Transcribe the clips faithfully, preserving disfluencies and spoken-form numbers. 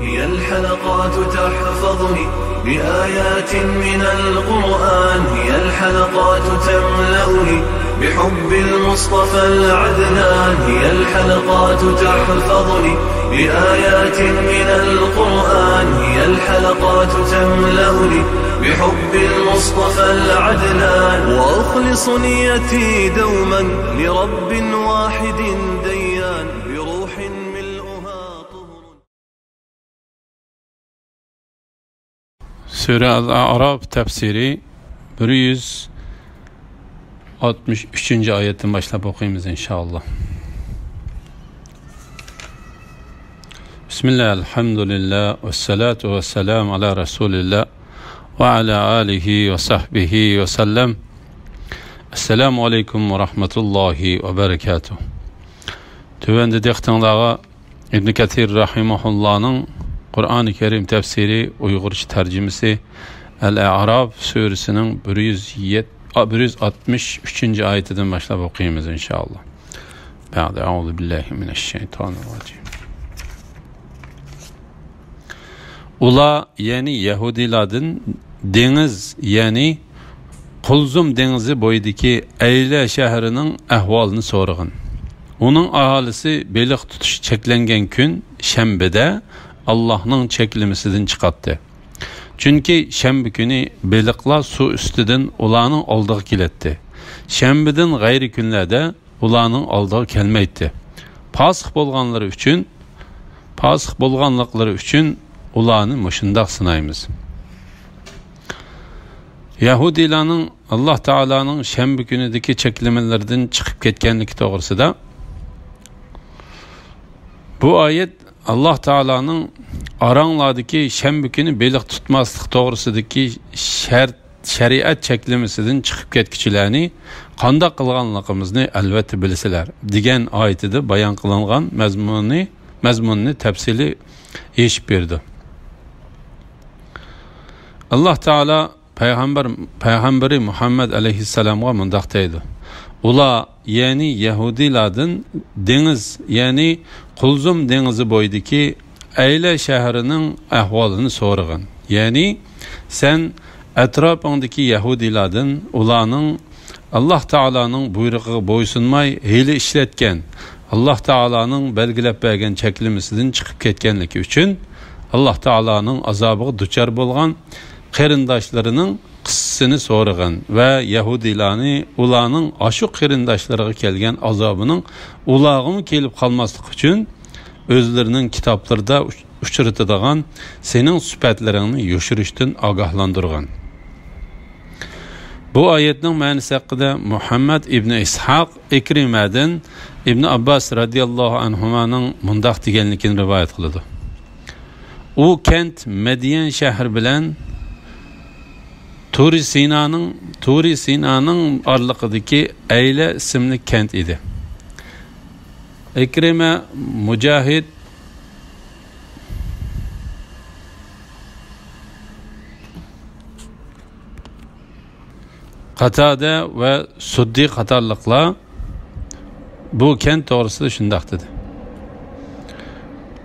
هي الحلقات تحفظني بآيات من القرآن، هي الحلقات تملأني بحب المصطفى العدنان، هي الحلقات تحفظني بآيات من القرآن، هي الحلقات تملأني بحب المصطفى العدنان، وأخلص نيتي دوما لرب واحد ديان، بروح ملؤها طهر. سۈرە ئەل-ئەئراف تەپسىرى، بىر يۈز ئاتمىش ئۈچىنچى ئايەتتىن باشلاپ ئوقۇيمىز، ئىنشائاللا. بىسمىللا، ئەلھەمدۇلىللا، ۋەسسالاتۇ ۋەسسالامۇ ئالا رەسۇلىللا، ۋە ئالا ئالىھى ۋە سەھبىھى ۋەسەللەم. ئەسسالامۇ ئەلەيكۇم ۋە رەھمەتۇللاھى ۋە بەرەكاتۇھ. تۆۋەندە دىققىتىڭلارغا ئىبن كەسىر رەھىمەھۇللانىڭ قۇرئانى كەرىم تەپسىرى، ئۇيغۇرچە تەرجىمىسى، ئەل-ئەئراف سۈرىسىنىڭ بىر يۈز يەت-، بىر يۈز ئاتمىش ئۈچىنچى ئايىتىدىن باشلاپ ئوقۇيمىز، ئىنشائاللا. بەئدە، ئەئۇزۇ بىللاھى مىنەششەيتانىررەجىم. ئۇلار، يەنى يەھۇدىيلاردىن دېڭىز، يەنى قۇلزۇم دېڭىزى بويىدىكى ئەيلە شەھىرىنىڭ ئەھۋالىنى سورىغىن. ئۇنىڭ ئاھالىسى بېلىق تۇتۇش چەكلەنگەن كۈن شەنبىدە ئاللاھنىڭ چەكلىمىسىدىن چىقاتتى. چۈنكى شەنبە كۈنى بېلىقلار سۇ ئۈستىدىن ئۇلارنىڭ ئالدىغا كېلەتتى. شەنبىدىن غەيرىي كۈنلەردە ئۇلارنىڭ ئالدىغا كەلمەيتتى. پاسىق بولغانلىرى ئۈچۈن، پاسىق بولغانلىقلىرى ئۈچۈن ئۇلارنى مۇشۇنداق سىنايمىز. يەھۇدىيلارنىڭ ئاللا تائالانىڭ شەنبە كۈنىدىكى چەكلىمىلىرىدىن چىقىپ كەتكەنلىكى توغرىسىدا، بۇ ئايەت ئاللا تائالانىڭ ئاراڭلاردىكى شەنبە كۈنى بېلىق تۇتماسلىق توغرىسىدىكى شەرت شەرىئەت چەكلىمىسىدىن چىقىپ كەتكۈچىلەرنى قانداق قىلغانلىقىمىزنى ئەلۋەتتە بىلىسىلەر، دېگەن ئايىتىدە بايان قىلىنغان مەزمۇننى، مەزمۇننى تەپسىلىي يېشىپ بېرىدۇ. ئاللا تائالا پەيغەمبەر، پەيغەمبىرى مۇھەممەد ئەلەيھىسسالامغا مۇنداق دەيدۇ: ئۇلار، يەنى يەھۇدىيلاردىن دېڭىز، يەنى قۇلزۇم دېڭىزى بويىدىكى ئەيلە شەھىرىنىڭ ئەھۋالىنى سورىغىن. يەنى، سەن ئەتراپىڭدىكى يەھۇدىيلاردىن، ئۇلارنىڭ ئاللا تائالانىڭ بۇيرۇقىغا بويسۇنماي ھىيلە ئىشلەتكەن، ئاللا تائالانىڭ بەلگىلەپ بەرگەن چەكلىمىسىدىن چىقىپ كەتكەنلىكى ئۈچۈن ئاللا تائالانىڭ ئازابىغا دۇچار بولغان قېرىنداشلىرىنىڭ قىسسىسىنى سورىغىن ۋە يەھۇدىيلارنى ئۇلارنىڭ ئاشۇ قېرىنداشلىرىغا كەلگەن ئازابىنىڭ ئۇلارغىمۇ كېلىپ قالماسلىقى ئۈچۈن ئۆزلىرىنىڭ كىتابلىرىدا ئۇچ-، ئۇچرىتىدىغان سېنىڭ سۈپەتلىرىڭنى يوشۇرۇشتىن ئاگاھلاندۇرغىن. بۇ ئايەتنىڭ مەنىسى ھەققىدە مۇھەممەد ئىبنى ئىسھاق ئىكرىمەدىن ئىبنى ئابباس رەزىياللاھۇ ئەنھۇمانىڭ مۇنداق دېگەنلىكىنى رىۋايەت قىلىدۇ: ئۇ كەنت مەديەن شەھىرى بىلەن تۇرى سىنانىڭ، تۇرى سىنانىڭ ئارىلىقىدىكى ئەيلە ئىسىملىك كەنت ئىدى. ئىكرىمە، مۇجاھىد، قاتادە ۋە سۇددى قاتارلىقلار بۇ كەنت توغرىسىدا شۇنداق دېدى: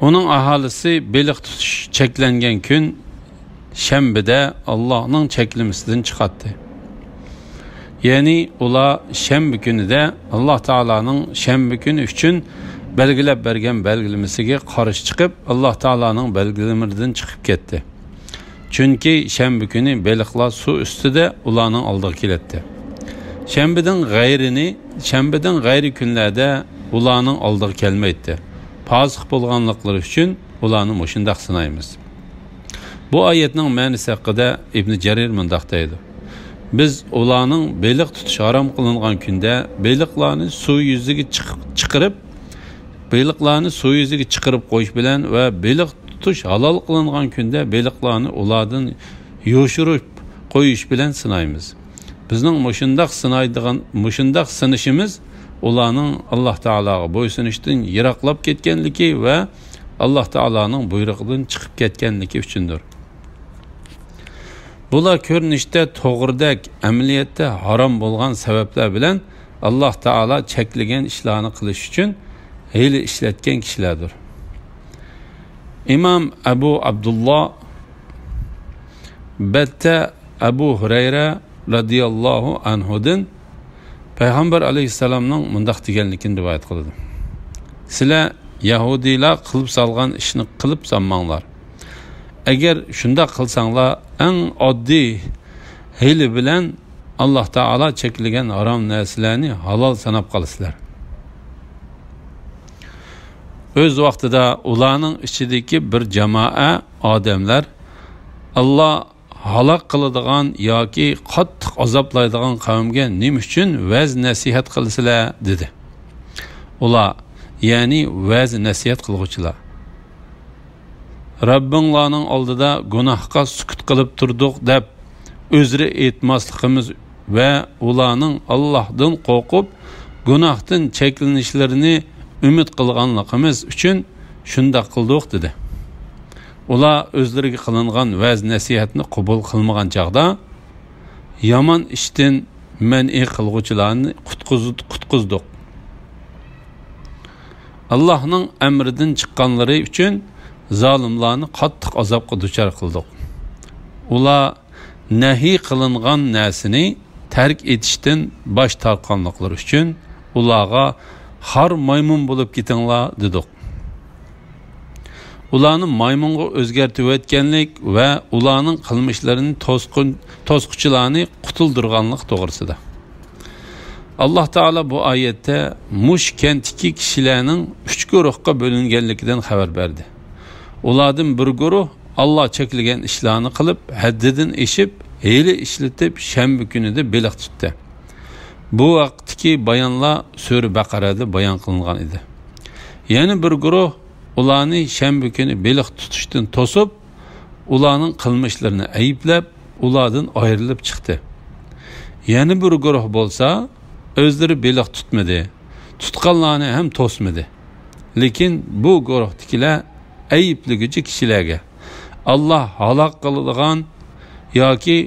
ئۇنىڭ ئاھالىسى بېلىق تۇتۇش چەكلەنگەن كۈن شەنبىدە ئاللاھنىڭ چەكلىمىسىدىن چىقاتتى. يەنى ئۇلار شەنبە كۈنىدە ئاللا تائالانىڭ شەنبە كۈنى ئۈچۈن بەلگىلەپ بەرگەن بەلگىلىمىسىگە قارشى چىقىپ، ئاللا تائالانىڭ بەلگىلىمىلىرىدىن چىقىپ كەتتى. چۈنكى شەنبە كۈنى بېلىقلار سۇ ئۈستىدە ئۇلارنىڭ ئالدىغا كېلەتتى. شەنبىدىن غەيرىنى، شەنبىدىن غەيرىي كۈنلەردە ئۇلارنىڭ ئالدىغا كەلمەيتتى. پاسىق بولغانلىقلىرى ئۈچۈن ئۇلارنى مۇشۇنداق سىنايمىز. بۇ ئايەتنىڭ مەنىسى ھەققىدە ئىبنى جەرىر مۇنداق دەيدۇ: بىز ئۇلارنىڭ بېلىق تۇتۇش ھارام قىلىنغان كۈندە بېلىقلارنى سۇ يۈزىگە چىق-، چىقىرىپ، بېلىقلارنى سۇ يۈزىگە چىقىرىپ قويۇش بىلەن ۋە بېلىق تۇتۇش ھالال قىلىنغان كۈندە بېلىقلارنى ئۇلاردىن يوشۇرۇپ قويۇش بىلەن سىنايمىز. بىزنىڭ مۇشۇنداق سىنايدىغان، مۇشۇنداق سىنىشىمىز ئۇلارنىڭ ئاللا تائالاغا بويسۇنۇشتىن يىراقلاپ كەتكەنلىكى ۋە ئاللا تائالانىڭ بۇيرۇقىدىن چىقىپ كەتكەنلىكى ئۈچۈندۇر. بۇلار كۆرۈنۈشتە توغرىدەك، ئەمەلىيەتتە ھارام بولغان سەۋەبلەر بىلەن ئاللا تائالا چەكلىگەن ئىشلارنى قىلىش ئۈچۈن ھىيلە ئىشلەتكەن كىشىلەردۇر. ئىمام ئەبۇ ئابدۇللا بەتتە ئەبۇ ھۇرەيرە رەزىياللاھۇ ئەنھۇدىن پەيغەمبەر ئەلەيھىسسالامنىڭ مۇنداق دېگەنلىكىنى رىۋايەت قىلىدۇ: سىلەر يەھۇدىيلار قىلىپ سالغان ئىشنى قىلىپ سالماڭلار. ئەگەر شۇنداق قىلساڭلار، ئەڭ ئاددىي ھىيلە بىلەن ئاللاھ تائالا چەكلىگەن ھارام نەرسىلەرنى ھالال ساناپ قالىسىلەر. ئۆز ۋاقتىدا ئۇلارنىڭ ئىچىدىكى بىر جامائە ئادەملەر، ئاللاھ ھالاك قىلىدىغان ياكى قاتتىق ئازابلايدىغان قەۋمگە نېمە ئۈچۈن ۋەز-نەسىھەت قىلىسىلەر؟ دېدى. ئۇلار، يەنى ۋەز-نەسىھەت قىلغۇچىلار، رەببىڭلارنىڭ ئالدىدا گۇناھقا سۈكۈت قىلىپ تۇردۇق دەپ ئۆزرە ئېيتماسلىقىمىز ۋە ئۇلارنىڭ ئاللاھتىن قورقۇپ، گۇناھتىن چەكلىنىشلىرىنى ئۈمىد قىلغانلىقىمىز ئۈچۈن شۇنداق قىلدۇق، دېدى. ئۇلار ئۆزلىرىگە قىلىنغان ۋەز-نەسىھەتنى قوبۇل قىلمىغان چاغدا، يامان ئىشتىن مەنئى قىلغۇچىلارنى قۇتقۇز-، قۇتقۇزدۇق. ئاللاھنىڭ ئەمرىدىن چىققانلىرى ئۈچۈن زالىملارنى قاتتىق ئازابقا دۇچار قىلدۇق. ئۇلار نەھىي قىلىنغان نەرسىنى تەرك ئېتىشتىن باش تارتقانلىقلىرى ئۈچۈن ئۇلارغا خار مايمۇن بولۇپ كېتىڭلار دېدۇق. ئۇلارنى مايمۇنغا ئۆزگەرتىۋەتكەنلىك ۋە ئۇلارنىڭ قىلمىشلىرىنى توسقۇن-، توسقۇچىلارنى قۇتۇلدۇرغانلىق توغرىسىدا. ئاللاھ تائالا بۇ ئايەتتە مۇشۇ كەنتتىكى كىشىلەرنىڭ ئۈچ گۇرۇھقا بۆلۈنگەنلىكىدىن خەۋەر بەردى. ئۇلاردىن بىر گۇرۇھ ئاللاھ چەكلىگەن ئىشلارنى قىلىپ، ھەددىدىن ئېشىپ، ھىيلە ئىشلىتىپ، شەنبە كۈنىدە بېلىق تۇتتى. بۇ ھەقتىكى بايانلار سۈرە بەقەرەدە بايان قىلىنغان ئىدى. يەنە بىر گۇرۇھ ئۇلارنى شەنبە كۈنى بېلىق تۇتۇشتىن توسۇپ، ئۇلارنىڭ قىلمىشلىرىنى ئەيىبلەپ، ئۇلاردىن ئايرىلىپ چىقتى. يەنە بىر گۇرۇھ بولسا ئۆزلىرى بېلىق تۇتمىدى، تۇتقانلارنى ھەم توسمىدى. لېكىن بۇ گۇرۇھتىكىلەر ئەيىبلىگۈچى كىشىلەرگە، ئاللاھ ھالاك قىلىدىغان ياكى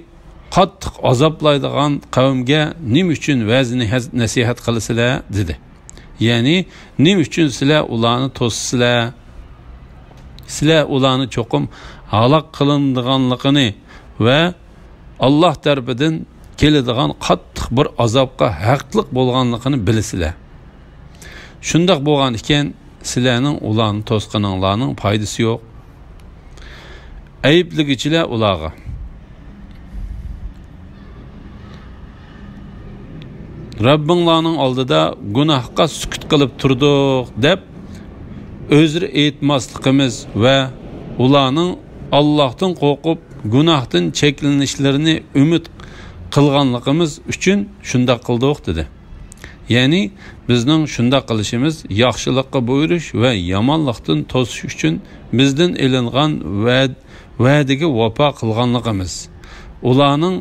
قاتتىق ئازابلايدىغان قەۋمگە نېمە ئۈچۈن ۋەز-نەسىھەت قىلىسىلەر؟ دېدى. يەنى، نېمە ئۈچۈن سىلەر ئۇلارنى توسىسىلەر؟ سىلەر ئۇلارنى چوقۇم ھالاك قىلىنىدىغانلىقىنى ۋە ئاللاھ تەرىپىدىن كېلىدىغان قاتتىق بىر ئازابقا ھەقلىق بولغانلىقىنى بىلىسىلەر. شۇنداق بولغان ئىكەن، سىلەرنىڭ ئۇلارنى توسقىنىڭلارنىڭ پايدىسى يوق. ئەيىبلىگۈچىلەر ئۇلارغا، رەببىڭلارنىڭ ئالدىدا گۇناھقا سۈكۈت قىلىپ تۇردۇق دەپ ئۆزرە ئېيتماسلىقىمىز ۋە ئۇلارنىڭ ئاللاھتىن قورقۇپ، گۇناھتىن چەكلىنىشلىرىنى ئۈمىد قىلغانلىقىمىز ئۈچۈن شۇنداق قىلدۇق، دېدى. يەنى، بىزنىڭ شۇنداق قىلىشىمىز ياخشىلىققا بۇيرۇش ۋە يامانلىقتىن توسۇش ئۈچۈن بىزدىن ئېلىنغان ۋەد-، ۋەدىگە ۋاپا قىلغانلىقىمىز، ئۇلارنىڭ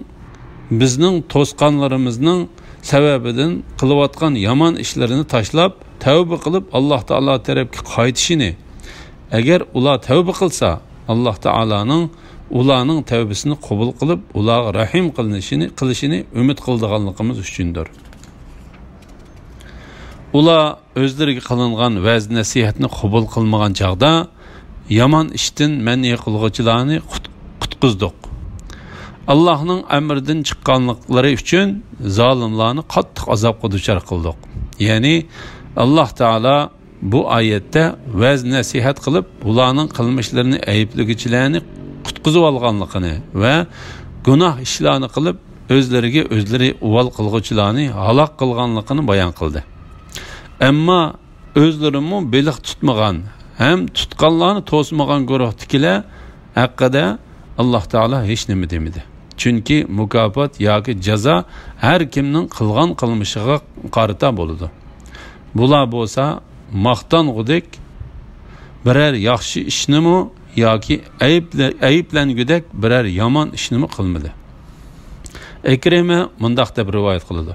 بىزنىڭ توسقانلىرىمىزنىڭ سەۋەبىدىن قىلىۋاتقان يامان ئىشلىرىنى تاشلاپ، تەۋبە قىلىپ، ئاللاھ تائالا تەرەپكە قايتىشىنى، ئەگەر ئۇلار تەۋبە قىلسا، ئاللاھ تائالانىڭ ئۇلارنىڭ تەۋبىسىنى قوبۇل قىلىپ، ئۇلارغا رەھىم قىلىنىشىنى، قىلىشىنى ئۈمىد قىلىدىغانلىقىمىز ئۈچۈندۇر. ئۇلار ئۆزلىرىگە قىلىنغان ۋەز-نەسىھەتنى قوبۇل قىلمىغان چاغدا، يامان ئىشتىن مەنئى قىلغۇچىلارنى قۇت-، قۇتقۇزدۇق. ئاللاھنىڭ ئەمرىدىن چىققانلىقلىرى ئۈچۈن زالىملارنى قاتتىق ئازابقا دۇچار قىلدۇق. يەنى، ئاللاھ تائالا بۇ ئايەتتە ۋەز-نەسىھەت قىلىپ، ئۇلارنىڭ قىلمىشلىرىنى ئەيىبلىگۈچىلەرنى قۇتقۇزۇۋالغانلىقىنى ۋە گۇناھ ئىشلارنى قىلىپ، ئۆزلىرىگە ئۆزلىرى ئۇۋال قىلغۇچىلارنى ھالاك قىلغانلىقىنى بايان قىلدى. ئەمما ئۆزلىرىمۇ بېلىق تۇتمىغان ھەم تۇتقانلارنى توسمىغان گۇرۇھتىكىلەر ھەققىدە ئاللاھ تائالا ھېچنېمە دېمىدى. چۈنكى مۇكاپات ياكى جازا ھەر كىمنىڭ قىلغان قىلمىشىغا قارىتا بولىدۇ. بۇلار بولسا ماختانغۇدەك بىرەر ياخشى ئىشنىمۇ ياكى ئەيىبلە-، ئەيىبلەنگۈدەك بىرەر يامان ئىشنىمۇ قىلمىدى. ئىكرىمە مۇنداق دەپ رىۋايەت قىلىدۇ: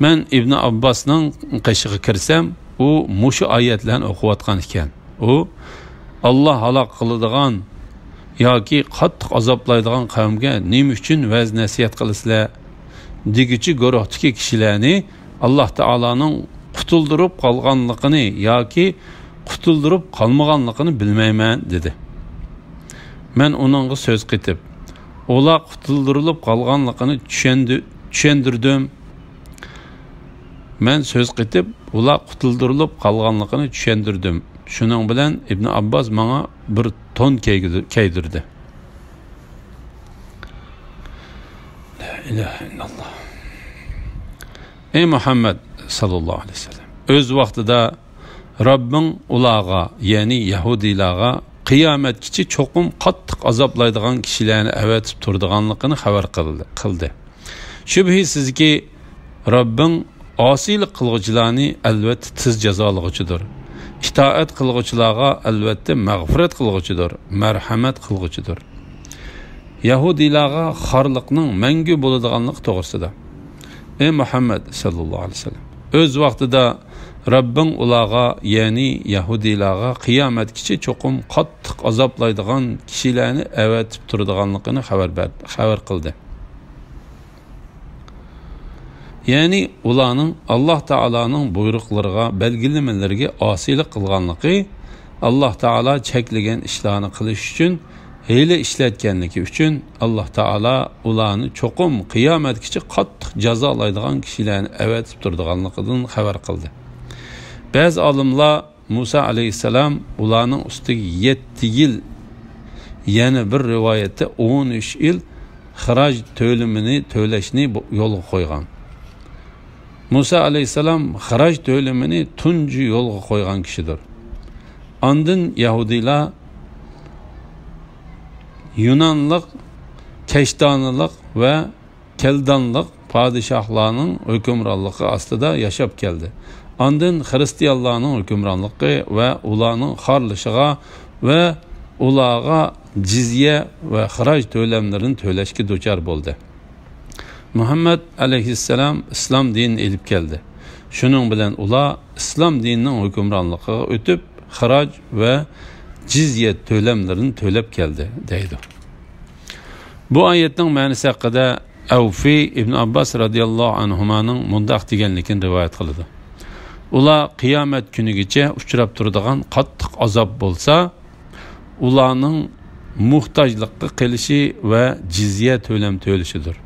مەن ئىبنى ئابباسنىڭ قېشىغا كىرسەم، ئۇ مۇشۇ ئايەتلەرنى ئوقۇۋاتقان ئىكەن. ئۇ، «ئاللاھ ھالاك قىلىدىغان ياكى قاتتىق ئازابلايدىغان قەۋمگە نېمە ئۈچۈن ۋەز-نەسىھەت قىلىسىلەر؟» دېگۈچى گۇرۇھتىكى كىشىلەرنى ئاللاھ تائالانىڭ قۇتۇلدۇرۇپ قالغانلىقىنى ياكى قۇتۇلدۇرۇپ قالمىغانلىقىنى بىلمەيمەن، دېدى. مەن ئۇنىڭغا سۆز قېتىپ، ئۇلار قۇتۇلدۇرۇلۇپ قالغانلىقىنى چۈشەندى-، چۈشەندۈردۈم. مەن سۆز قېتىپ، ئۇلار قۇتۇلدۇرۇلۇپ قالغانلىقىنى چۈشەندۈردۈم. شۇنىڭ بىلەن ئىبن ئابباس ماڭا بىر تون كىيگۈ-، كىيدۈردى. لا ئىلاھە ئىللاللا. ئەي مۇھەممەد ساللاللاھۇ ئەلەيھى ۋەسەللەم، ئۆز ۋاقتىدا رەببىڭ ئۇلارغا، يەنى يەھۇدىيلارغا قىيامەتكىچە چوقۇم قاتتىق ئازابلايدىغان كىشىلەرنى ئەۋەتىپ تۇرىدىغانلىقىنى خەۋەر قىلدى، قىلدى. شۈبھىسىزكى، رەببىڭ ئاسىيلىق قىلغۇچىلارنى ئەلۋەتتە تېز جازالىغۇچىدۇر. ئىتائەت قىلغۇچىلارغا ئەلۋەتتە مەغپىرەت قىلغۇچىدۇر، مەرھەمەت قىلغۇچىدۇر. يەھۇدىيلارغا خارلىقنىڭ مەڭگۈ بولىدىغانلىقى توغرىسىدا. ئەي مۇھەممەد ساللاللاھۇ ئەلەيھى ۋەسەللەم، ئۆز ۋاقتىدا رەببىڭ ئۇلارغا، يەنى يەھۇدىيلارغا قىيامەتكىچە چوقۇم قاتتىق ئازابلايدىغان كىشىلەرنى ئەۋەتىپ تۇرىدىغانلىقىنى خەۋەر بەردى، خەۋەر قىلدى. يەنى ئۇلارنىڭ ئاللاھ تائالانىڭ بۇيرۇقلىرىغا، بەلگىلىمىلىرىگە ئاسىيلىق قىلغانلىقى، ئاللاھ تائالا چەكلىگەن ئىشلارنى قىلىش ئۈچۈن ھىيلە ئىشلەتكەنلىكى ئۈچۈن، ئاللاھ تائالا ئۇلارنى چوقۇم قىيامەتكىچە قاتتىق جازالايدىغان كىشىلەرنى ئەۋەتىپ تۇرىدىغانلىقىدىن خەۋەر قىلدى. بەزى ئالىملار مۇسا ئەلەيھىسسالام ئۇلارنىڭ ئۈستىگە يەتتە يىل، يەنە بىر رىۋايەتتە ئون ئۈچ يىل خىراج تۆلىمىنى تۆلەشنى بو-، يولغا قويغان. مۇسا ئەلەيھىسسالام خىراج تۆلىمىنى تۇنجى يولغا قويغان كىشىدۇر. ئاندىن يەھۇدىيلار يۇنانلىق، كەشتانىلىق ۋە كەلدانلىق پادىشاھلارنىڭ ھۆكۈمرانلىقى ئاستىدا ياشاپ كەلدى. ئاندىن خىرىستىيانلارنىڭ ھۆكۈمرانلىقى ۋە ئۇلارنىڭ خارلىشىغا ۋە ئۇلارغا جىزيە ۋە خىراج تۆلەملىرىنى تۆلەشكە دۇچار بولدى. مۇھەممەد ئەلەيھىسسالام ئىسلام دىنىنى ئېلىپ كەلدى. شۇنىڭ بىلەن ئۇلار ئىسلام دىنىنىڭ ھۆكۈمرانلىقىغا ئۆتۈپ، خىراج ۋە جىزيە تۆلەملىرىنى تۆلەپ كەلدى، دەيدۇ. بۇ ئايەتنىڭ مەنىسى ھەققىدە ئەۋفى ئىبن ئابباس رەزىياللاھۇ ئەنھۇمانىڭ مۇنداق دېگەنلىكىنى رىۋايەت قىلىدۇ: ئۇلار قىيامەت كۈنىگىچە ئۇچراپ تۇرىدىغان قاتتىق ئازاب بولسا، ئۇلارنىڭ موھتاجلىققا قېلىشى ۋە جىزيە تۆلەم تۆلىشىدۇر.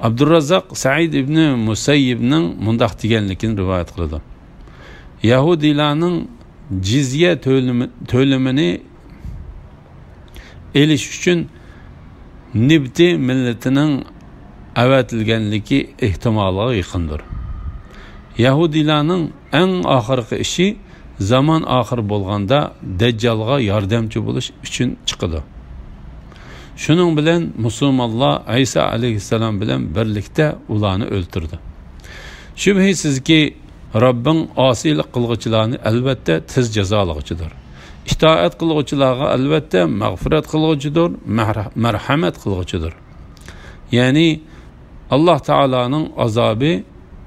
ئابدۇراززاق سەئىد ئىبنى مۇسەييىبنىڭ مۇنداق دېگەنلىكىنى رىۋايەت قىلىدۇ: يەھۇدىيلارنىڭ جىزيە تۆلىمى، تۆلىمىنى ئېلىش ئۈچۈن نىبتى مىللىتىنىڭ ئەۋەتىلگەنلىكى ئېھتىمالىغا يېقىندۇر. يەھۇدىيلارنىڭ ئەڭ ئاخىرقى ئىشى زامان ئاخىر بولغاندا دەججالغا ياردەمچى بولۇش ئۈچۈن چىقىدۇ. شۇنىڭ بىلەن مۇسۇلمانلار ئەيسا ئەلەيھىسسالام بىلەن بىرلىكتە ئۇلارنى ئۆلتۈردى. شۈبھىسىزكى، رەببىڭ ئاسىيلىق قىلغۇچىلارنى ئەلۋەتتە تېز جازالىغۇچىدۇر. ئىتائەت قىلغۇچىلارغا ئەلۋەتتە مەغپىرەت قىلغۇچىدۇر، مەھر-، مەرھەمەت قىلغۇچىدۇر. يەنى ئاللاھ تائالانىڭ ئازابى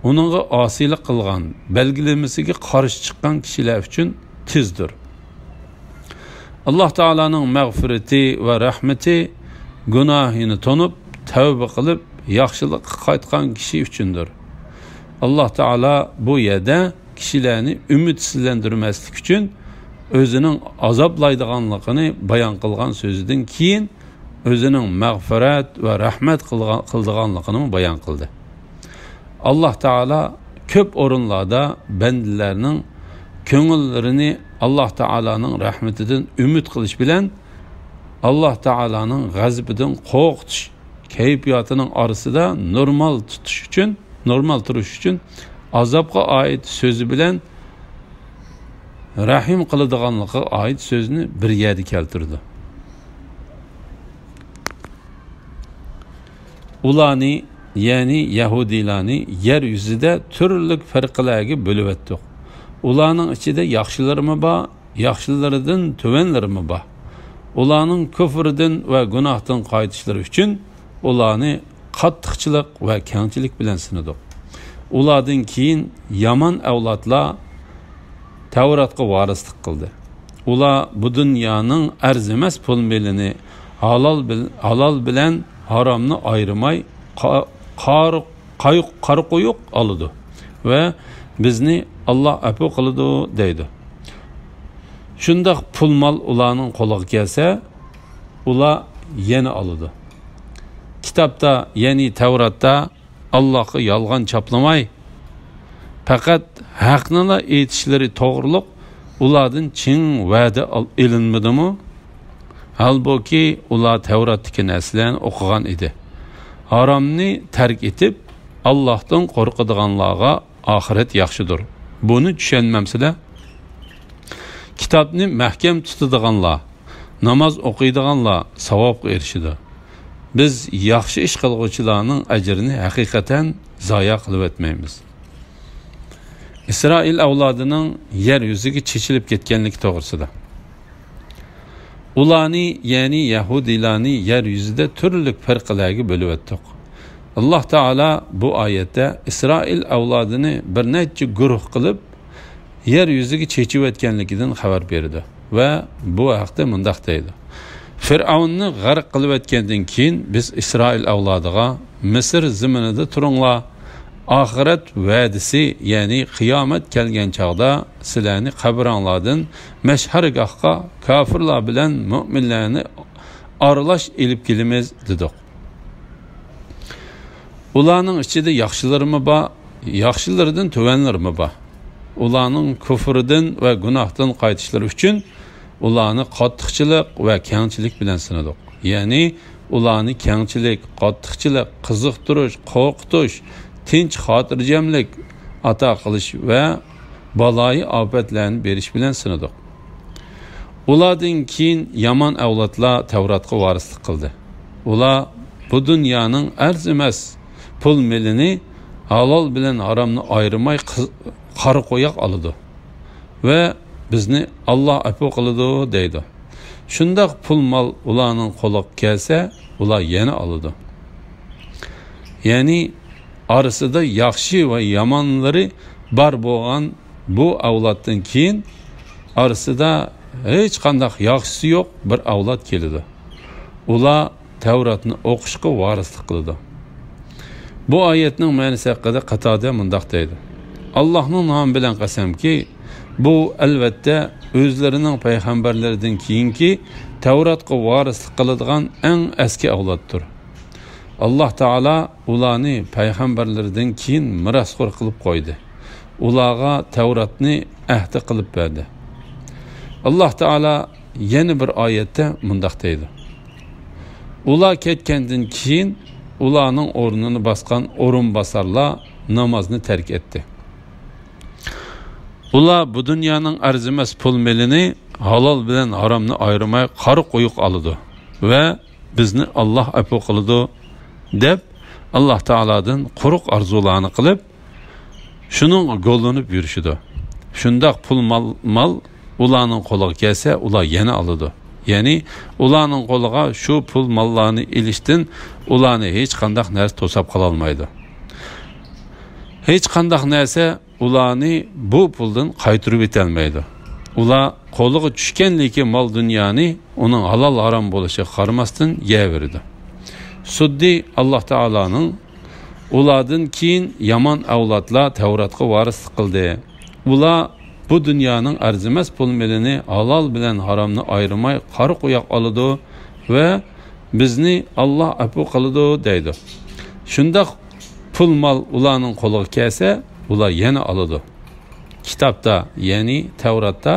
ئۇنىڭغا ئاسىيلىق قىلغان، بەلگىلىمىسىگە قارشى چىققان كىشىلەر ئۈچۈن تېزدۇر. ئاللاھ تائالانىڭ مەغپىرىتى ۋە رەھمىتى گۇناھىنى تونۇپ، تەۋبە قىلىپ، ياخشىلىققا قايتقان كىشى ئۈچۈندۇر. ئاللاھ تائالا بۇ يەردە كىشىلەرنى ئۈمىدسىزلەندۈرمەسلىك ئۈچۈن ئۆزىنىڭ ئازابلايدىغانلىقىنى بايان قىلغان سۆزىدىن كېيىن، ئۆزىنىڭ مەغپىرەت ۋە رەھمەت قىلغان، قىلىدىغانلىقىنىمۇ بايان قىلدى. ئاللاھ تائالا كۆپ ئورۇنلاردا بەندىلەرنىڭ كۆڭۈللىرىنى ئاللاھ تائالانىڭ رەھمىتىدىن ئۈمىد قىلىش بىلەن ئاللاھ تائالانىڭ غەزىپىدىن قورقۇتۇش كەيپىياتىنىڭ ئارىسىدا نورمال تۇتۇش ئۈچۈن، نورمال تۇرۇش ئۈچۈن ئازابقا ئائىت سۆزى بىلەن رەھىم قىلىدىغانلىقىغا ئائىت سۆزنى بىر يەردە كەلتۈرىدۇ. ئۇلارنى، يەنى يەھۇدىيلارنى يەر يۈزىدە تۈرلۈك پىرقىلەرگە بۆلۈۋەتتۇق. ئۇلارنىڭ ئىچىدە ياخشىلىرىمۇ بار، ياخشىلىرىدىن تۆۋەنلىرىمۇ بار. ئۇلارنىڭ كۇفرىدىن ۋە گۇناھتىن قايتىشلىرى ئۈچۈن ئۇلارنى قاتتىقچىلىق ۋە كەڭچىلىك بىلەن سىنىدۇق. ئۇلاردىن كېيىن يامان ئەۋلادلار تەۋراتقا ۋارىسلىق قىلدى. ئۇلار بۇ دۇنيانىڭ ئەرزىمەس پۇل مېلىنى ھالال بىل-، ھالال بىلەن ھارامنى ئايرىماي، قا-، قار-، قايۇق-، قارا قويۇق ئالىدۇ ۋە بىزنى ئاللاھ ئەپۇ قىلىدۇ دەيدۇ. شۇنداق پۇل مال ئۇلارنىڭ قولىغا كەلسە، ئۇلار يەنە ئالىدۇ. كىتابتا، يەنى تەۋراتتا ئاللاھقا يالغان چاپلىماي، پەقەت ھەقنىلا ئېيتىشلىرى توغرۇلۇق ئۇلاردىن چىڭ ۋەدە ئال-، ئېلىنمىدىمۇ؟ ھالبۇكى، ئۇلار تەۋراتتىكى نەرسىلەرنى ئوقۇغان ئىدى. ھارامنى تەرك ئېتىپ، ئاللاھتىن قورقىدىغانلارغا ئاخىرەت ياخشىدۇر. بۇنى چۈشەنمەمسىلەر؟ كىتابنى مەھكەم تۇتىدىغانلار، ناماز ئوقۇيدىغانلار ساۋابقا ئېرىشىدۇ. بىز ياخشى ئىش قىلغۇچىلارنىڭ ئەجرىنى ھەقىقەتەن زايە قىلىۋەتمەيمىز. ئىسرائىل ئەۋلادىنىڭ يەر يۈزىگە چېچىلىپ كەتكەنلىكى توغرىسىدا. ئۇلارنى، يەنى يەھۇدىيلارنى يەر يۈزىدە تۈرلۈك پىرقىلەرگە بۆلۈۋەتتۇق. ئاللاھ تائالا بۇ ئايەتتە ئىسرائىل ئەۋلادىنى بىر نەچچە گۇرۇھ قىلىپ، يەر يۈزىگە چېچىۋەتكەنلىكىدىن خەۋەر بېرىدۇ ۋە بۇ ھەقتە مۇنداق دەيدۇ: فىرئەۋننى غەرق قىلىۋەتكەندىن كېيىن، بىز ئىسرائىل ئەۋلادىغا، مىسىر زېمىنىدا تۇرۇڭلار، ئاخىرەت ۋەدىسى، يەنى قىيامەت كەلگەن چاغدا سىلەرنى قەبرەڭلاردىن مەشھەرگاھقا كاپىرلار بىلەن مۆمىنلەرنى ئارىلاش ئېلىپ كېلىمىز، دېدۇق. ئۇلارنىڭ ئىچىدە ياخشىلىرىمۇ بار، ياخشىلىرىدىن تۆۋەنلىرىمۇ بار. ئۇلارنىڭ كۇفرىدىن ۋە گۇناھتىن قايتىشلىرى ئۈچۈن ئۇلارنى قاتتىقچىلىق ۋە كەڭچىلىك بىلەن سىنىدۇق. يەنى ئۇلارنى كەڭچىلىك، قاتتىقچىلىق، قىزىقتۇرۇش، قورقۇتۇش، تىنچ خاتىرجەملىك ئاتا قىلىش ۋە بالايى ئاپەتلەرنى بېرىش بىلەن سىنىدۇق. ئۇلاردىن كېيىن يامان ئەۋلادلار تەۋراتقا ۋارىسلىق قىلدى. ئۇلار بۇ دۇنيانىڭ ئەرزىمەس پۇل مېلىنى، ھالال بىلەن ھارامنى ئايرىماي قىز-، قارا قوياق ئالىدۇ ۋە بىزنى ئاللاھ ئەپۇ قىلىدۇ دەيدۇ. شۇنداق پۇل مال ئۇلارنىڭ قولىغا كەلسە، ئۇلار يەنە ئالىدۇ. يەنى ئارىسىدا ياخشى ۋە يامانلىرى بار بولغان بۇ ئەۋلادتىن كېيىن ئارىسىدا ھېچقانداق ياخشىسى يوق بىر ئەۋلاد كېلىدۇ. ئۇلار تەۋراتنى ئوقۇشقا ۋارىسلىق قىلىدۇ. بۇ ئايەتنىڭ مەنىسى ھەققىدە قاتادە مۇنداق دەيدۇ: ئاللاھنىڭ نامى بىلەن قەسەمكى، بۇ، ئەلۋەتتە، ئۆزلىرىنىڭ پەيغەمبەرلىرىدىن كېيىنكى تەۋراتقا ۋارىسلىق قىلىدىغان ئەڭ ئەسكى ئەۋلادتۇر. ئاللاھ تائالا ئۇلارنى پەيغەمبەرلىرىدىن كېيىن مىراسخور قىلىپ قويدى. ئۇلارغا تەۋراتنى ئەھدى قىلىپ بەردى. ئاللاھ تائالا يەنە بىر ئايەتتە مۇنداق دەيدۇ: ئۇلار كەتكەندىن كېيىن ئۇلارنىڭ ئورنىنى باسقان ئورۇنباسارلار نامازنى تەرك ئەتتى. ئۇلار بۇ دۇنيانىڭ ئەرزىمەس پۇل مېلىنى ھالال بىلەن ھارامنى ئايرىماي قارا قويۇق ئالىدۇ ۋە بىزنى ئاللاھ ئەپۇ قىلىدۇ دەپ، ئاللاھ تائالادىن قۇرۇق ئارزۇلارنى قىلىپ، شۇنىڭغا گوللىنىپ يۈرۈشىدۇ. شۇنداق پۇل مال، مال ئۇلارنىڭ قولىغا كەلسە، ئۇلار يەنە ئالىدۇ. يەنى ئۇلارنىڭ قولىغا شۇ پۇل ماللارنى ئېلىشتىن ئۇلارنى ھېچقانداق نەرسە توساپ قالالمايدۇ. ھېچقانداق نەرسە ئۇلارنى بۇ پۇلدىن قايتۇرۇپ ئېتەلمەيدۇ. ئۇلار قولىغا چۈشكەنلىكى مال دۇنيانى ئۇنىڭ ھالال ھارام بولۇشىغا قارىماستىن يەۋېرىدۇ. سۈددى ئاللاھ تائالانىڭ ئۇلاردىن كېيىن يامان ئەۋلادلار تەۋراتقا ۋارىسلىق قىلدى. ئۇلار بۇ دۇنيانىڭ ئەرزىمەس پۇل مېلىنى ھالال بىلەن ھارامنى ئايرىماي قارا قوياق ئالىدۇ ۋە بىزنى ئاللاھ ئەپۇ قىلىدۇ دەيدۇ. شۇنداق پۇل مال ئۇلارنىڭ قولىغا كەلسە، ئۇلار يەنە ئالىدۇ. كىتابتا، يەنى تەۋراتتا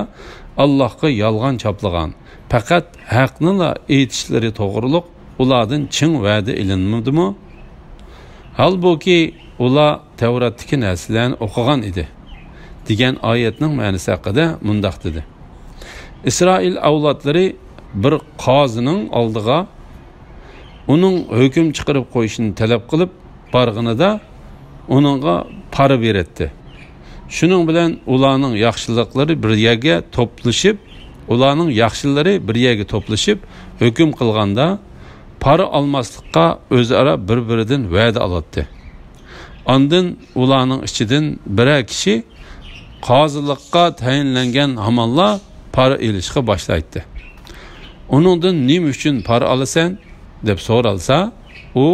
ئاللاھقا يالغان چاپلىغان، پەقەت ھەقنىلا ئېيتىشلىرى توغرۇلۇق ئۇلاردىن چىڭ ۋەدە ئېلىنمىدىمۇ؟ ھالبۇكى، ئۇلار تەۋراتتىكى نەرسىلەرنى ئوقۇغان ئىدى، دېگەن ئايەتنىڭ مەنىسى ھەققىدە مۇنداق دېدى: ئىسرائىل ئەۋلادلىرى بىر قازىنىڭ ئالدىغا ئۇنىڭ ھۆكۈم چىقىرىپ قويۇشىنى تەلەپ قىلىپ بارغىنىدا، ئۇنىڭغا پارا بېرەتتى. شۇنىڭ بىلەن ئۇلارنىڭ ياخشىلىقلىرى بىر يەرگە توپلىشىپ، ئۇلارنىڭ ياخشىلىرى بىر يەرگە توپلىشىپ، ھۆكۈم قىلغاندا، پارا ئالماسلىققا ئۆزئارا بىر-بىرىدىن ۋەدە ئالاتتى. ئاندىن ئۇلارنىڭ ئىچىدىن بىرەر كىشى قازىلىققا تەيىنلەنگەن ھامانلا پارا ئېلىشقا باشلايتتى. ئۇنىڭدىن نېمە ئۈچۈن پارا ئالىسەن؟ دەپ سورالسا، ئۇ،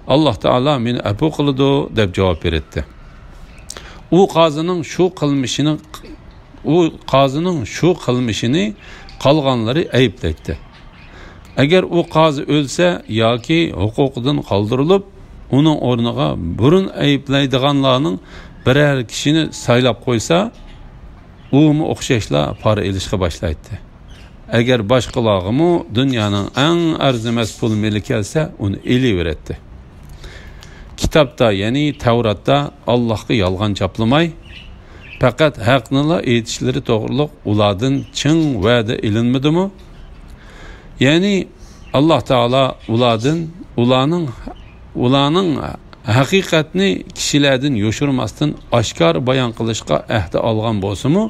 ئاللاھ تائالا مېنى ئەپۇ قىلىدۇ، دەپ جاۋاب بېرەتتى. ئۇ قازىنىڭ شۇ قىلمىشىنى، ئۇ قازىنىڭ شۇ قىلمىشىنى قالغانلىرى ئەيىبلەيتتى. ئەگەر ئۇ قازى ئۆلسە ياكى ھوقۇقىدىن قالدۇرۇلۇپ، ئۇنىڭ ئورنىغا بۇرۇن ئەيىبلەيدىغانلارنىڭ بىرەر كىشىنى سايلاپ قويسا، ئۇمۇ ئوخشاشلا پارا ئېلىشقا باشلايتتى. ئەگەر باشقىلارغىمۇ دۇنيانىڭ ئەڭ ئەرزىمەس پۇل مېلى كەلسە، ئۇنى ئېلىۋېرەتتى. كىتابتا، يەنى تەۋراتتا ئاللاھقا يالغان چاپلىماي، پەقەت ھەقنىلا ئېيتىشلىرى توغرۇلۇق ئۇلاردىن چىڭ ۋەدە ئېلىنمىدىمۇ؟ يەنى ئاللاھ تائالا ئۇلاردىن، ئۇلارنىڭ، ئۇلارنىڭ ھەقىقەتنى كىشىلەردىن يوشۇرماستىن ئاشكارا بايان قىلىشقا ئەھدە ئالغان بولسىمۇ،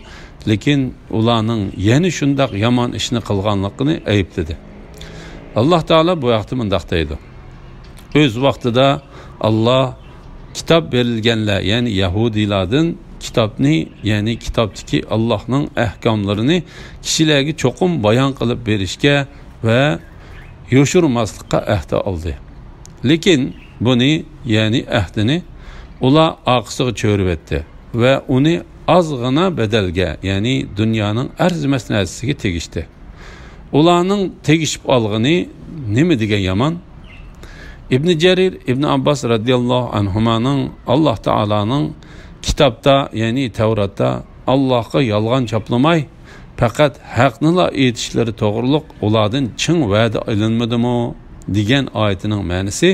لېكىن ئۇلارنىڭ يەنە شۇنداق يامان ئىشنى قىلغانلىقىنى ئەيىبلىدى. ئاللاھ تائالا بۇ ھەقتە مۇنداق دەيدۇ: ئۆز ۋاقتىدا ئاللاھ كىتاب بېرىلگەنلەر، يەنى يەھۇدىيلاردىن كىتابنى، يەنى كىتابتىكى ئاللاھنىڭ ئەھكاملىرىنى كىشىلەرگە چوقۇم بايان قىلىپ بېرىشكە ۋە يوشۇرماسلىققا ئەھدە ئالدى. لېكىن بۇنى، يەنى ئەھدىنى، ئۇلار ئارقىسىغا چۆرۈۋەتتى ۋە ئۇنى ئازغىنا بەدەلگە، يەنى دۇنيانىڭ ئەرزىمەس نەرسىسىگە تېگىشتى. ئۇلارنىڭ تېگىشىپ ئالغىنى نېمە دېگەن يامان؟ ئىبنى جەرىر ئىبنى ئابباس رەزىياللاھۇ ئەنھۇمانىڭ ئاللاھ تائالانىڭ كىتابتا، يەنى تەۋراتتا، ئاللاھقا يالغان چاپلىماي، پەقەت ھەقنىلا ئېيتىشلىرى توغرۇلۇق ئۇلاردىن چىڭ ۋەدە ئېلىنمىدىمۇ؟ دېگەن ئايىتىنىڭ مەنىسى،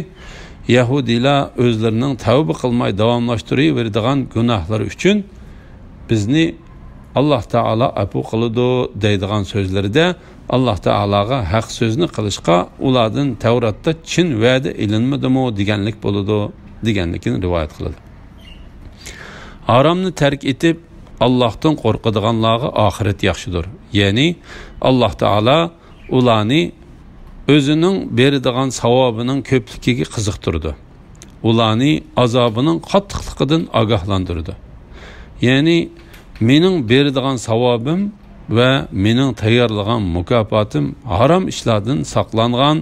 يەھۇدىيلار ئۆزلىرىنىڭ تەۋبە قىلماي داۋاملاشتۇرۇۋېرىدىغان گۇناھلىرى ئۈچۈن بىزنى ئاللاھ تائالا ئەپۇ قىلىدۇ دەيدىغان سۆزلىرىدە، ئاللاھ تائالاغا ھەق سۆزنى قىلىشقا ئۇلاردىن تەۋراتتا چىن ۋەدە ئېلىنمىدىمۇ دېگەنلىك بولىدۇ، دېگەنلىكىنى رىۋايەت قىلىدۇ. ھارامنى تەرك ئېتىپ، ئاللاھتىن قورقىدىغانلارغا ئاخىرەت ياخشىدۇر. يەنى ئاللاھ تائالا ئۇلارنى ئۆزىنىڭ بېرىدىغان ساۋابىنىڭ كۆپلۈكىگە قىزىقتۇرىدۇ. ئۇلارنى ئازابىنىڭ قاتتىقلىقىدىن ئاگاھلاندۇرىدۇ. يەنى مېنىڭ بېرىدىغان ساۋابىم ۋە مېنىڭ تەييارلىغان مۇكاپاتىم ھارام ئىشلاردىن ساقلانغان،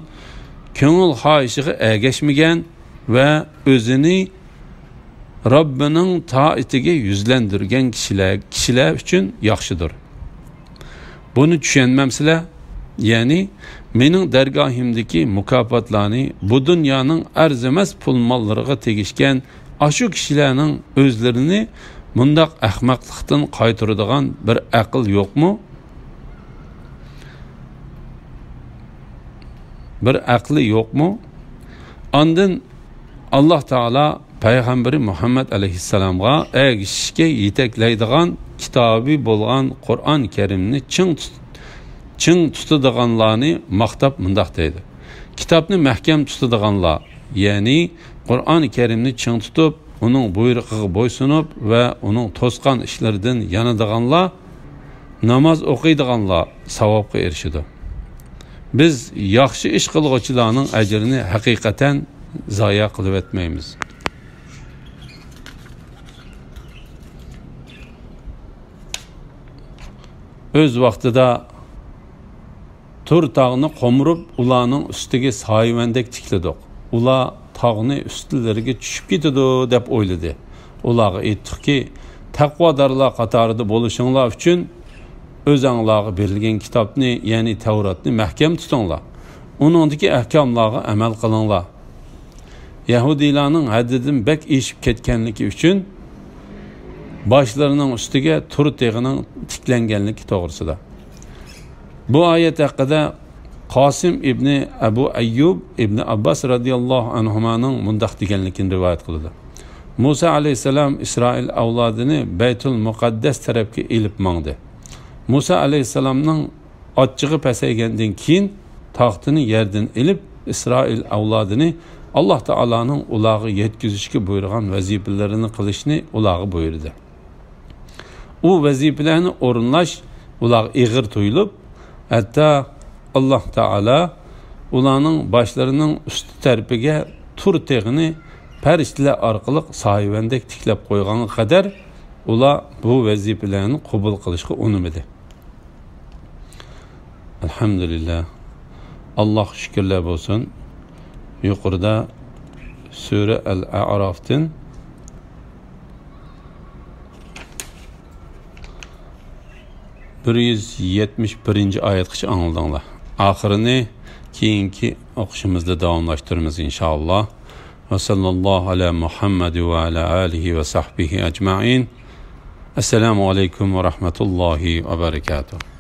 كۆڭۈل خاھىشىغا ئەگەشمىگەن ۋە ئۆزىنى رەببىنىڭ تائىتىگە يۈزلەندۈرگەن كىشىلەر، كىشىلەر ئۈچۈن ياخشىدۇر. بۇنى چۈشەنمەمسىلەر؟ يەنى مېنىڭ دەرگاھىمدىكى مۇكاپاتلارنى بۇ دۇنيانىڭ ئەرزىمەس پۇل ماللىرىغا تېگىشكەن ئاشۇ كىشىلەرنىڭ ئۆزلىرىنى مۇنداق ئەخمەقلىقتىن قايتۇرىدىغان بىر ئەقىل يوقمۇ؟ بىر ئەقلى يوقمۇ؟ ئاندىن ئاللاھ تائالا پەيغەمبىرى مۇھەممەد ئەلەيھىسسالامغا ئەگىشىشكە يېتەكلەيدىغان كىتابى بولغان قۇرئان كەرىمنى چىڭ تۇت-، چىڭ تۇتىدىغانلارنى ماختاپ مۇنداق دەيدۇ: كىتابنى مەھكەم تۇتىدىغانلار، يەنى قۇرئان كەرىمنى چىڭ تۇتۇپ، ئۇنىڭ بۇيرۇقىغا بويسۇنۇپ ۋە ئۇنىڭ توسقان ئىشلىرىدىن يانىدىغانلار، ناماز ئوقۇيدىغانلار ساۋابقا ئېرىشىدۇ. بىز ياخشى ئىش قىلغۇچىلارنىڭ ئەجرىنى ھەقىقەتەن زايە قىلىۋەتمەيمىز. ئۆز ۋاقتىدا تۇر تاغنى قومۇرۇپ، ئۇلارنىڭ ئۈستىگە سايىۋەندەك تىكلىدۇق. ئۇلار تاغنى ئۈستىلىرىگە چۈشۈپ كېتىدۇ، دەپ ئويلىدى. ئۇلارغا ئېيتتۇقكى، تەقۋادارلار قاتارىدا بولۇشۇڭلار ئۈچۈن ئۆزەڭلارغا بېرىلگەن كىتابنى، يەنى تەۋراتنى مەھكەم تۇتۇڭلار. ئۇنىڭدىكى ئەھكاملارغا ئەمەل قىلىڭلار. يەھۇدىيلارنىڭ ھەددىدىن بەك ئېشىپ كەتكەنلىكى ئۈچۈن باشلىرىنىڭ ئۈستىگە تۇر تېغىنىڭ تىكلەنگەنلىكى توغرىسىدا. بۇ ئايەت ھەققىدە قاسىم ئىبنى ئەبۇ ئەييۇب ئىبنى ئابباس رەزىياللاھۇ ئەنھۇمانىڭ مۇنداق دېگەنلىكىنى رىۋايەت قىلىدۇ: مۇسا ئەلەيھىسسالام ئىسرائىل ئەۋلادىنى بەيتۇل مۇقەددەس تەرەپكە ئېلىپ ماڭدى. مۇسا ئەلەيھىسسالامنىڭ ئاچچىقى پەسەيگەندىن كېيىن، تاختىنى يەردىن ئېلىپ، ئىسرائىل ئەۋلادىنى ئاللاھ تائالانىڭ ئۇلارغا يەتكۈزۈشكە بۇيرۇغان ۋەزىپىلىرىنى قىلىشنى ئۇلارغا بۇيرۇدى. ئۇ ۋەزىپىلەرنى ئورۇنلاش ئۇلارغا ئېغىر تۇيۇلۇپ، ھەتتا ئاللاھ تائالا ئۇلارنىڭ باشلىرىنىڭ ئۈستى تەرىپىگە تۇر تېغىنى پەرىشتىلەر ئارقىلىق سايىۋەندەك تىكلەپ قويغانغا قەدەر، ئۇلار بۇ ۋەزىپىلەرنى قوبۇل قىلىشقا ئۇنىمىدى. ئەلھەمدۇلىللا. ئاللاھقا شۈكۈرلەر بولسۇن. يۇقىرىدا سۈرە ئەل ئەئرافتىن بىر يۈز يەتمىش بىرىنچى ئايەتقىچە ئاڭلىدىڭلار. ئاخىرىنى كېيىنكى ئوقۇشىمىزدا داۋاملاشتۇرىمىز، ئىنشائاللا. ۋە ساللاللاھۇ ئەلە مۇھەممەد ۋە ئەلە ئالىھى ۋە سەھبىھى ئەجمەئىن. ئەسسالامۇ ئەلەيكۇم ۋە رەھمەتۇللاھى ۋە بەرەكاتۇھ.